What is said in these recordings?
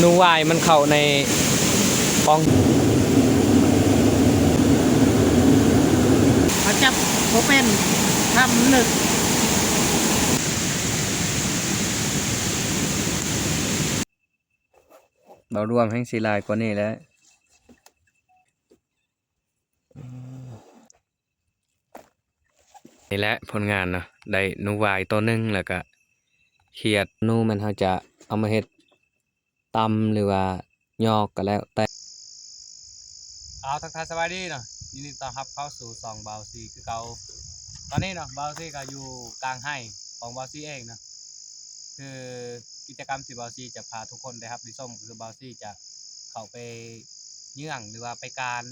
ໜູວາຍມັນເຂົ້າໃນປ່ອງ. ເຂົາຈັບບໍ່ເປັນ ທຳເລິກ. ເບົາດວມແຮ່ງຊິຫຼາຍກວ່ານີ້ແຫຼະ. ນີ້ແຫຼະຜົນງານເນາະ ໄດ້ໜູວາຍໂຕໜຶ່ງ ແລ້ວກະຂຽດ. ໜູແມ່ນເຮົາຈະເອົາມາເຮັດຕຳ ຫຼືວ່າຍອກກໍແລ້ວແຕ່. ເອົາ ທັກທາຍສະບາຍດີເນາະ ຍິນດີຕ້ອນຮັບເຂົ້າສູ່ຊ່ອງບ່າວຊີຄືເກົ່າ. ຕອນນີ້ເນາະ ບ່າວຊີກໍຢູ່ກາງໄຮ່ຂອງບ່າວຊີເອງເນາະ ຄືກິດຈະກຳທີ່ບ່າວຊີຈະພາທຸກຄົນໄດ້ຮັບໄດ້ຊົມ ກໍຄືບ່າວຊີຈະເຂົ້າໄປເຍືອງ ຫຼືວ່າໄປການ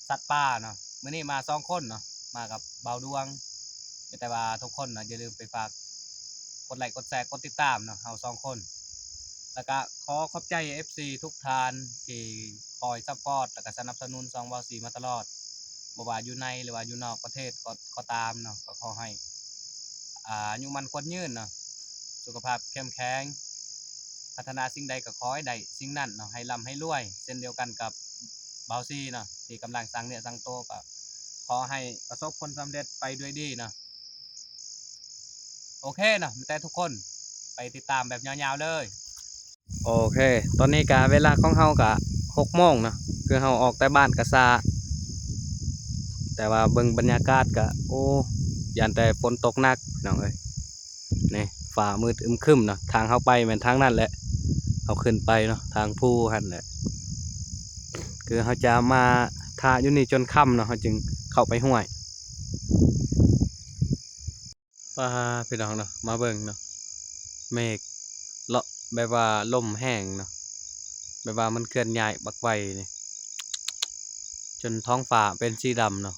ສັດປ່າເນາະ. ມື້ນີ້ມາສອງຄົນເນາະ ມາກັບບ່າວດວງ. ແຕ່ວ່າທຸກຄົນເນາະ ຢ່າລືມໄປຝາກກົດໄລ ກົດແຊ ກົດຕິດຕາມເນາະ ເຮົາສອງຄົນ. ແລ້ວກະຂໍຂອບໃຈເອັຟຊີທຸກທ່ານທີ່ຄອຍຊັບພອດ ແລ້ວກະສະໜັບສະໜູນຊ່ອງບ່າວຊີມາຕະຫຼອດ ບໍ່ວ່າຢູ່ໃນ ຫຼືວ່າຢູ່ນອກປະເທດກໍ ກໍຕາມເນາະ. ກໍຂໍໃຫ້ ອາ ອາຍຸໝັ້ນຂວັນຍືນເນາະ ສຸຂະພາບເຂັ້ມແຂງ ພັດທະນາສິ່ງໃດກໍຂໍໃຫ້ໄດ້ສິ່ງນັ້ນເນາະ ໃຫ້ລ່ຳໃຫ້ລວຍ ເຊັ່ນດຽວກັນກັບບ່າວຊີເນາະ ທີ່ກຳລັງສ້າງເນື້ອສ້າງໂຕ ກໍຂໍໃຫ້ປະສົບຜົນສຳເລັດໄປດ້ວຍດີເນາະ. ໂອເຄເນາະ ແຕ່ທຸກຄົນໄປຕິດຕາມແບບຍາວໆເລີຍ. ໂອເຄ ຕອນນີ້ກະເວລາຂອງເຮົາກະຫົກໂມງເນາະ ຄືເຮົາອອກແຕ່ບ້ານກະຊ້າ ແຕ່ວ່າເບິ່ງບັນຍາກາດກະ ໂອ້ ຢ້ານແຕ່ຝົນຕົກໜັກພີ່ນ້ອງເອີຍ. ນີ້ຟ້າມືດອຶມຄຶມເນາະ ທາງເຮົາໄປແມ່ນທາງນັ້ນແຫຼະ ເຮົາຂຶ້ນໄປເນາະ ທາງພູຫັ້ນແຫຼະ. ຄືເຮົາຈະມາຖ້າຢູ່ນີ້ຈົນຄ່ຳເນາະ ເຮົາຈຶ່ງເຂົ້າໄປຫ້ວຍ. ປ້າ ພີ່ນ້ອງເນາະ ມາເບິ່ງເນາະ ເມກເລາະ ແບບວ່າລົມແຮງເນາະ ແບບວ່າມັນເຄື່ອນຍ້າຍບັກໄວນີ້ ຈົນທ້ອງຟ້າເປັນສີດຳເນາະ.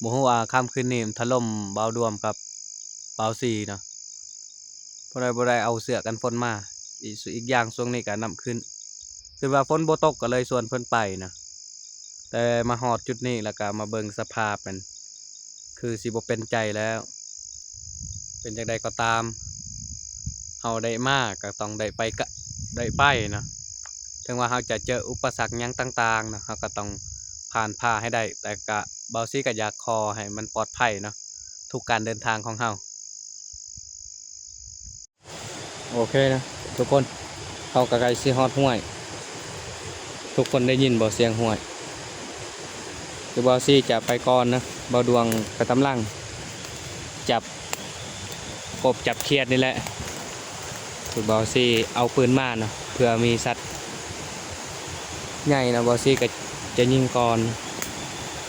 ບໍ່ຮູ້ວ່າຄ່ຳຄືນນີ້ມັນຖະຫຼົ່ມບ່າວດວມກັບບ່າວຊີເນາະ ເພາະໄດ້ ບໍ່ໄດ້ເອົາເສື້ອກັນຝົນມາ. ອີກ ອີກຢ່າງຊ່ວງນີ້ກະນ້ຳຂຶ້ນ ຄິດວ່າຝົນບໍ່ຕົກກໍເລີຍຊວນເພິ່ນໄປນະ ແຕ່ມາຮອດຈຸດນີ້ແລ້ວກໍມາເບິ່ງສະພາບ ມັນຄືຊິບໍ່ເປັນໃຈແລ້ວ. ເປັນຈັ່ງໃດກໍຕາມ ເຮົາໄດ້ມາກໍຕ້ອງໄດ້ໄປ ກະ ໄດ້ໄປເນາະ ເຖິງວ່າເຮົາຈະເຈີອຸປະສັກຫຍັງຕ່າງໆເນາະ ເຮົາກໍຕ້ອງຜ່ານຜ່າໃຫ້ໄດ້ ແຕ່ກະ ບ່າວຊີກໍຢາກຂໍໃຫ້ມັນປອດໄພເນາະ ທຸກການເດີນທາງຂອງເຮົາ. ໂອເຄນະທຸກຄົນ ເຮົາກໍໃກ້ຊິຮອດຫ້ວຍ ທຸກຄົນໄດ້ຍິນບໍ່ສຽງຫ້ວຍ? ຄືບ່າວຊີຈະໄປກ່ອນນະ ບ່າວດວງໄປຕາມຫຼັງ ຈັບກົບຈັບຂຽດນີ້ແຫຼະ ຄືບ່າວຊີເອົາປືນມາເນາະ ເພື່ອມີສັດ ໃຫຍ່ນະ ບ່າວຊີກໍຈະຍິງກ່ອນ.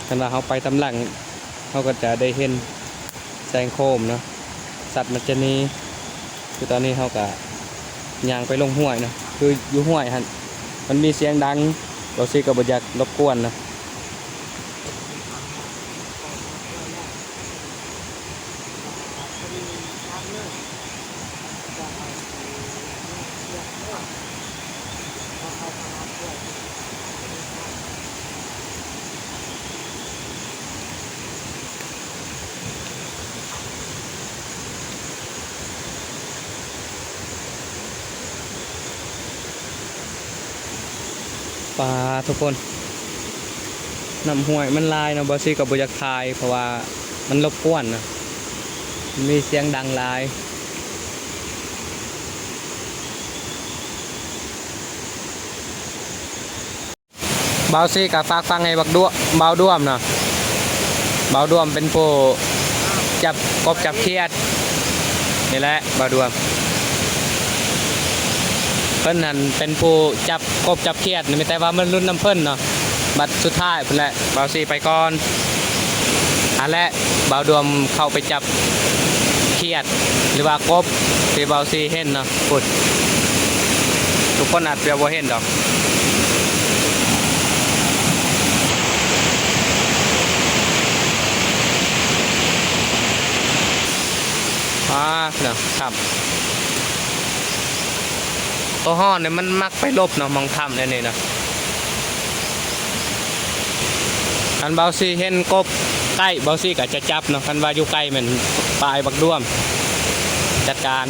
ຄັນວ່າເຮົາໄປຕາມຫຼັງ ເຮົາກໍຈະໄດ້ເຫັນແສງໂຄມເນາະ ສັດມັນຈະໜີ. ຄືຕອນນີ້ເຮົາກໍຍ່າງໄປລົງຫ້ວຍເນາະ ຄືຢູ່ຫ້ວຍຫັ້ນມັນມີສຽງດັງ ບ່າວຊີກໍບໍ່ຢາກລົບກວນເນາະ. ປາ ທຸກຄົນ ນ້ຳຫ້ວຍມັນຫຼາຍເນາະ ບ່າວຊີກໍບໍ່ຢາກຖ່າຍ ເພາະວ່າມັນລົບກວນເນາະ ມີສຽງດັງຫຼາຍ. ບ່າວຊີກໍຝາກຝັງໃຫ້ບັກດວ ບ່າວດວມເນາະ ບ່າວດວມເປັນຜູ້ຈັບກົບຈັບຂຽດ ນີ້ແຫຼະບ່າວດວມ ເພິ່ນຫັ້ນເປັນຜູ້ຈັບກົບຈັບຂຽດ ມີແຕ່ວ່າມັນຫຼຸດນຳເພິ່ນເນາະ. ບັດສຸດທ້າຍພຸ້ນແຫຼະ ບ່າວຊີໄປກ່ອນ ອັນແຫຼະ ບ່າວດວມເຂົ້າໄປຈັບຂຽດ ຫຼືວ່າກົບ ທີ່ບ່າວຊີເຫັນເນາະ ພຸ້ນ ທຸກຄົນອາດຈະບໍ່ເຫັນດອກ. ອາ ເນາະ ຖ້ຳ ໂຕຮ້ອນນີ້ມັນມັກໄປຫຼົບເນາະ ໝ່ອງຖ້ຳແນວນີ້ເນາະ. ຄັນບ່າວຊີເຫັນກົບໃກ້ ບ່າວຊີກໍຈະຈັບເນາະ, ຄັນວ່າຢູ່ໄກແມ່ນປາຍບັກດ້ວມຈັດການ.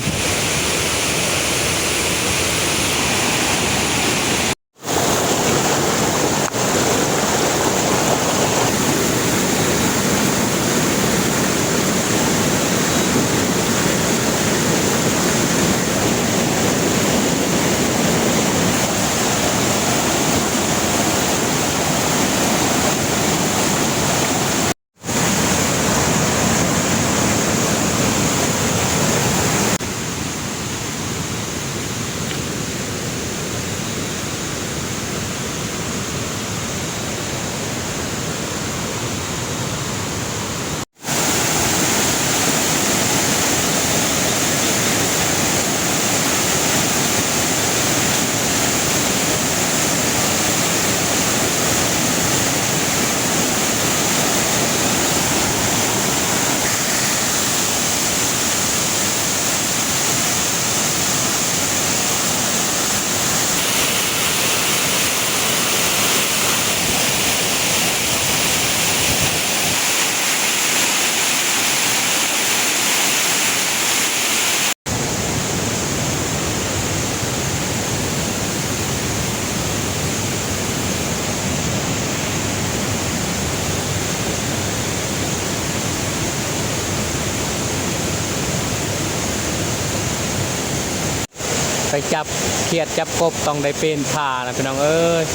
ໄປຈັບຂຽດຈັບກົບຕ້ອງໄດ້ເປັນຜ້ານະພີ່ນ້ອງເອີຍ,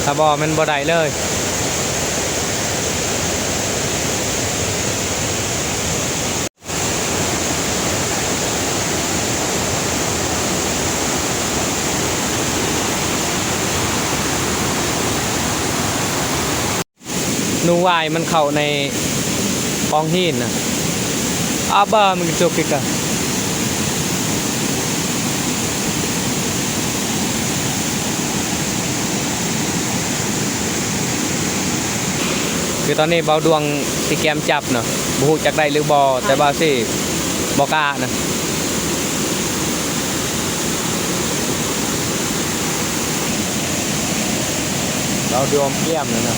ຖ້າບໍ່ແມ່ນບໍ່ໄດ້ເລີຍ. ໜູວາຍມັນເຂົ້າໃນກອງຫີນນະ. ອາບາ ມັນກະຈົກກິກະ ຄືຕອນນີ້ເບົາດວງຊິກຽມຈັບເນາະ, ບໍ່ຮູ້ຈັກໄດ້ຫຼືບໍ່, ແຕ່ວ່າຊິບໍ່ກ້ານະ. ເບົາດວງກຽມແລ້ວນະ.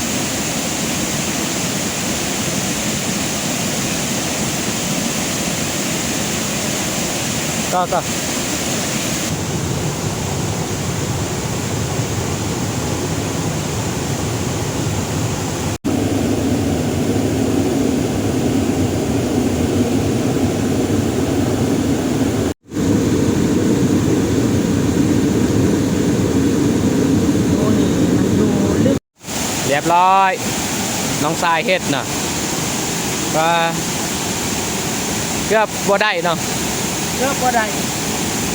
ກໍ ກໍ ໂອ້ ນີ້ມັນຢູ່ເລິກ. ລຽບຮ້ອຍ ນ້ອງຊາຍເຮັດນະ ວ່າເກືອບບໍ່ໄດ້ເນາະ, ເກືອບບໍ່ໄດ້.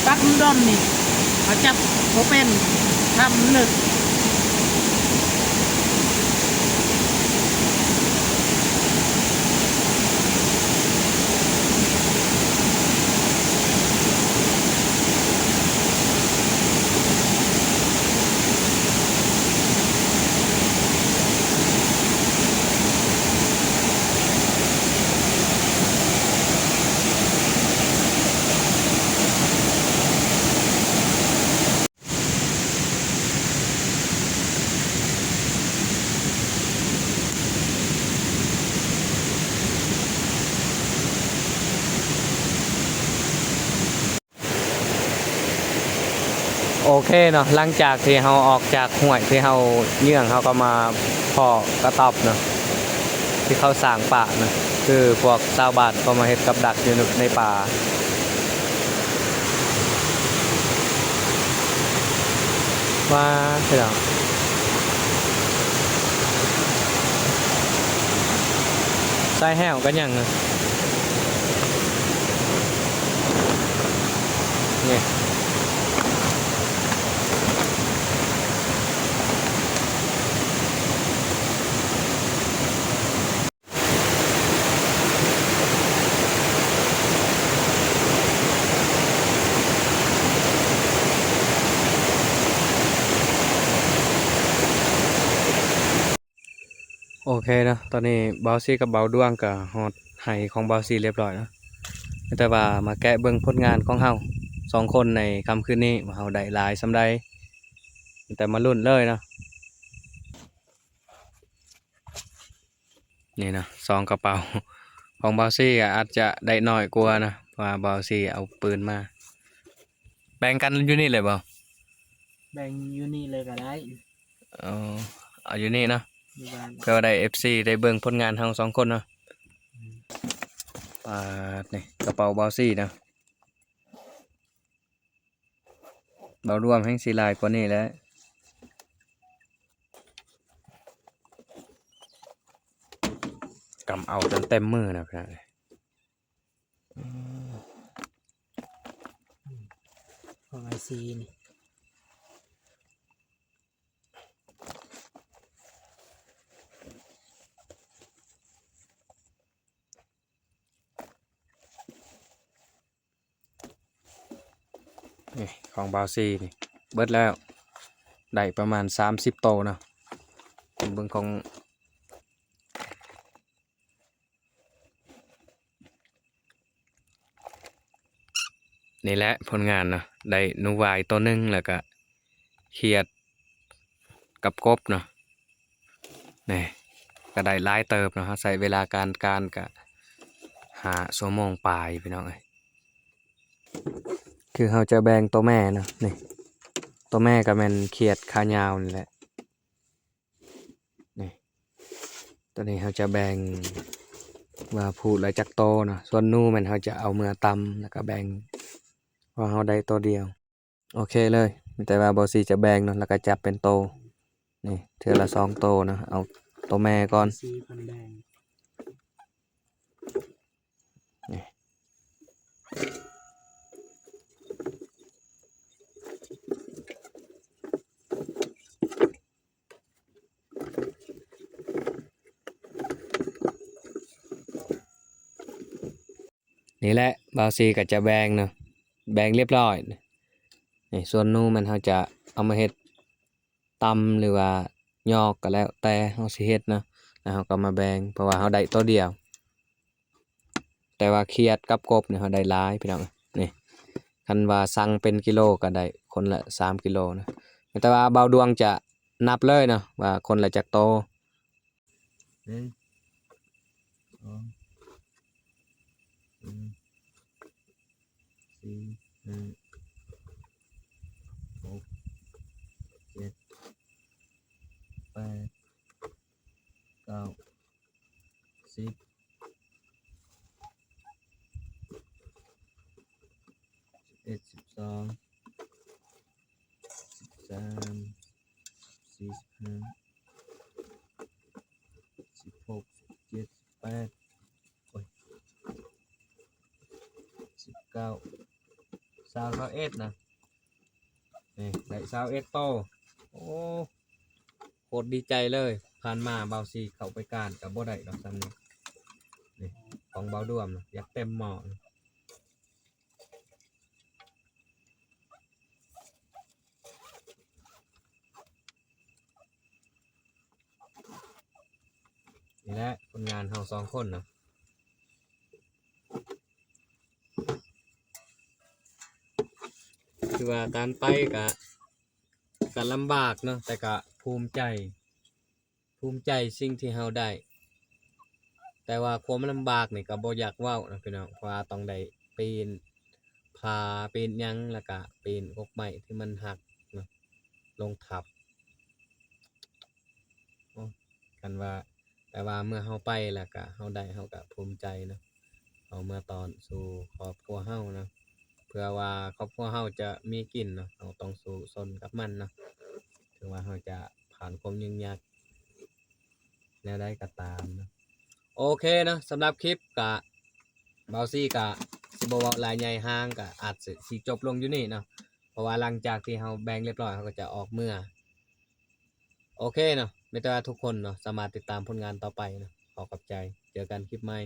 ຕັກມັນດົນນີ້ ເຮົາຈັບບໍ່ເປັນ ທຳເລິກ. ໂອເຄເນາະ, ຫຼັງຈາກທີ່ເຮົາອອກຈາກຫ້ວຍທີ່ເຮົາເຍືອງ, ເຮົາກໍມາພໍ້ກະຕອບເນາະ ທີ່ເຂົາສ້າງປະນະ, ຄືພວກຊາວບ້ານເຂົາມາເຮັດກັບດັກຢູ່ໃນປ່າ. ມາພີ່ນ້ອງ ສາຍແຫ້ວກໍຍັງ ນີ້ ໂອເຄເນາະ, ຕອນນີ້ບ່າວສີກັບບ່າວດວງກໍຮອດໄຮ່ຂອງບ່າວສີລຽບຮ້ອຍເນາະ, ແຕ່ວ່າມາແກະເບິ່ງຜົນງານຂອງເຮົາສອງຄົນໃນຄ່ຳຄືນນີ້ ວ່າເຮົາໄດ້ຫຼາຍສ່ຳໃດ, ແຕ່ມາລຸ້ນເລີຍເນາະ. ນີ້ເນາະ ສອງກະເປົາ ຂອງບ່າວສີອາດຈະໄດ້ໜ້ອຍກວ່ານະ ເພາະວ່າບ່າວສີເອົາປືນມາ. ແບ່ງກັນຢູ່ນີ້ເລີຍບໍ່? ແບ່ງຢູ່ນີ້ເລີຍກໍໄດ້. ເອີ ເອົາຢູ່ນີ້ເນາະ ຢູ່ບ້ານ ເພື່ອວ່າໄດ້ເອັຟຊີໄດ້ເບິ່ງຜົນງານເຮົາສອງຄົນເນາະ. ອືມ ປາດ ນີ້ກະເປົາບ່າວສີເນາະ. ເບົາດວງແຮ່ງຊິຫຼາຍກວ່ານີ້ແຫຼະ, ກຳເອົາຈົນເຕັມມືນະພີ່ນ້ອງ. ຂອງອ້າຍສີນີ້. ນີ້ຂອງບ່າວສີນີ້ເບິດແລ້ວ ໄດ້ປະມານສາມສິບໂຕເນາະ. ເບິ່ງຂອງ ນີ້ແຫຼະຜົນງານເນາະ, ໄດ້ໜູຫວາຍໂຕໜຶ່ງ ແລ້ວກະຂຽດ ກັບກົບເນາະ. ນີ້ກະໄດ້ຫຼາຍເຕີບເນາະ, ເຮົາໃຊ້ເວລາການ ການກະຫ້າຊົ່ວໂມງປາຍພີ່ນ້ອງເອີຍ. ຄືເຮົາຈະແບ່ງໂຕແມ່ເນາະ, ນີ້ໂຕແມ່ກະແມ່ນຂຽດຂາຍາວນີ້ແຫຼະ. ນີ້ ໂຕນີ້ເຮົາຈະແບ່ງ ວ່າພູດລະຈັກໂຕເນາະ. ສ່ວນໜູແມ່ນເຮົາຈະເອົາເມືອຕຳ ແລ້ວກໍແບ່ງ ເພາະເຮົາໄດ້ໂຕດຽວ. ໂອເຄເລີຍ, ມີແຕ່ວ່າເບົາຊີຈະແບ່ງເນາະ ແລ້ວກໍຈັບເປັນໂຕ. ນີ້ ເທື່ອລະສອງໂຕເນາະ, ເອົາໂຕແມ່ກ່ອນ. ຊີເພິ່ນແບ່ງ ນີ້ ນີ້ແຫຼະ ບ່າວຊີກໍຈະແບ່ງເນາະ, ແບ່ງລຽບລ້ອຍ. ນີ້ ສ່ວນໜູແມ່ນເຮົາຈະເອົາມາເຮັດຕຳ ຫຼືວ່າຍອກກໍແລ້ວແຕ່ເຮົາຊິເຮັດເນາະ, ແລ້ວເຮົາກໍມາແບ່ງ ເພາະວ່າເຮົາໄດ້ໂຕດຽວ. ແຕ່ວ່າຂຽດກັບກົບນີ້ເຮົາໄດ້ຫຼາຍພີ່ນ້ອງ. ນີ້ ຄັນວ່າສັ່ງເປັນກິໂລກໍໄດ້ຄົນລະສາມກິໂລນະ, ແຕ່ວ່າບ່າວດວງຈະນັບເລີຍເນາະ ວ່າຄົນລະຈັກໂຕ. ໜຶ່ງ ສອງ ສາມ ສີ່ ຫ້າ ຫົກ ເຈັດ ແປດ ເກົ້າ ສິບ ສິບເອັດ ສິບສອງ ສິບສາມ ສິບສີ່ ສິບຫ້າ ສິບຫົກ ສິບເຈັດ ສິບແປດ ໂອ້ຍ ສິບເກົ້າ ຊາວ ຊາວເອັດນະ. ນີ້ໄດ້ຊາວເອັດໂຕ. ໂອ້ ໂຄດດີໃຈເລີຍ. ຜ່ານມາບ່າວຊີເຂົ້າໄປການກໍບໍ່ໄດ້ດອກສ່ຳນີ້. ນີ້ຂອງບ່າວດວງນະ ຢາກເຕັມໝໍ້. ນີ້ແຫຼະຜົນງານເຮົາສອງຄົນເນາະ. ຄືວ່າການໄປກະ ກະລຳບາກເນາະ, ແຕ່ກະພູມໃຈ, ພູມໃຈສິ່ງທີ່ເຮົາໄດ້. ແຕ່ວ່າຄວາມລຳບາກນີ້ກະບໍ່ຢາກເວົ້ານະພີ່ນ້ອງ, ເພາະວ່າຕ້ອງໄດ້ປີນຜາປີນຫຍັງ ແລ້ວກະປີນກົກໄມ້ທີ່ມັນຫັກເນາະ ລົງທັບ. ໂອ້ ຄັນວ່າ ແຕ່ວ່າເມື່ອເຮົາໄປແລ້ວກະເຮົາໄດ້ເຮົາກະພູມໃຈເນາະ, ເຮົາເມືອຕ້ອນສູ່ຄອບຄົວເຮົາເນາະ. ເພື່ອວ່າຄອບຄົວເຮົາຈະມີກິນເນາະ, ເຮົາຕ້ອງສູ້ຊົນກັບມັນເນາະ, ເຖິງວ່າເຮົາຈະຜ່ານຄວາມຫຍຸ້ງຍາກແນວໃດກໍຕາມເນາະ. ໂອເຄເນາະ, ສຳລັບຄລິບກະ ບ່າວຊີກະຊິບໍ່ເວົ້າຫຼາຍໃຫຍ່ຫາງ, ກະອາດຊິ ຊິຈົບລົງຢູ່ນີ້ເນາະ, ເພາະວ່າຫຼັງຈາກທີ່ເຮົາແບ່ງລຽບຮ້ອຍ ເຮົາກໍຈະອອກເມືອ. ໂອເຄເນາະ, ມີແຕ່ວ່າທຸກຄົນເນາະ ສາມາດຕິດຕາມຜົນງານຕໍ່ໄປເນາະ. ຂໍຂອບໃຈ, ເຈີກັນຄລິບໃໝ່.